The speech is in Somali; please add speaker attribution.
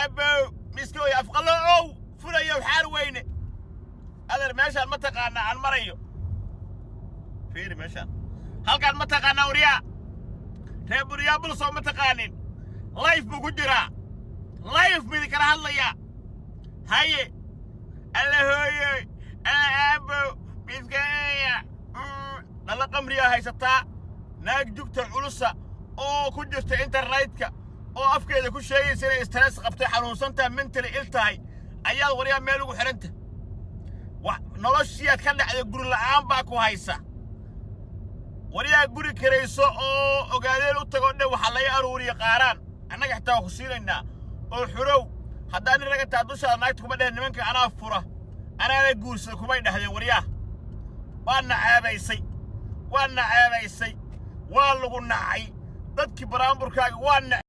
Speaker 1: Aabow, miskooy afqaloocow, fulayow, xaar weyne. Adeer, meeshaan ma taqaanaa aan marayo? Fiiri meeshaan, halkaan ma taqaanaa? Waryaa, reer Buryaabulsoo ma taqaanin? Live buu ku jiraa, live buu idinkala hadlayaa. Haye, alla hooyoy, alla aabow, miskaeya dhalla qamriyaa haysataa, naag jugta culusa oo ku jirta internetka oo afkeeda ku sheegaysa inay stress qabtay, xanuunsantaha, mentally ill tahay, ayaad waryaa meel ugu xidhanta. Noloshiiaad ka dhacday, guri la'aan baa ku haysa. Waryaa, guri karayso oo ogaadeen u tago dhe, waxaa laga aruuriya qaaraan, annaga xitaa waa ku siinaynaa oo xurow. Haddaa nin raga taa, dushaada naagta kuma dhehen nimanka anaa fura, anaana guursada kumay dhahdeen. Waryaa, waa na ceebaysay, waa na ceebaysay, waa lagu nacay. Dadkii baraamburkaaga waa naceen.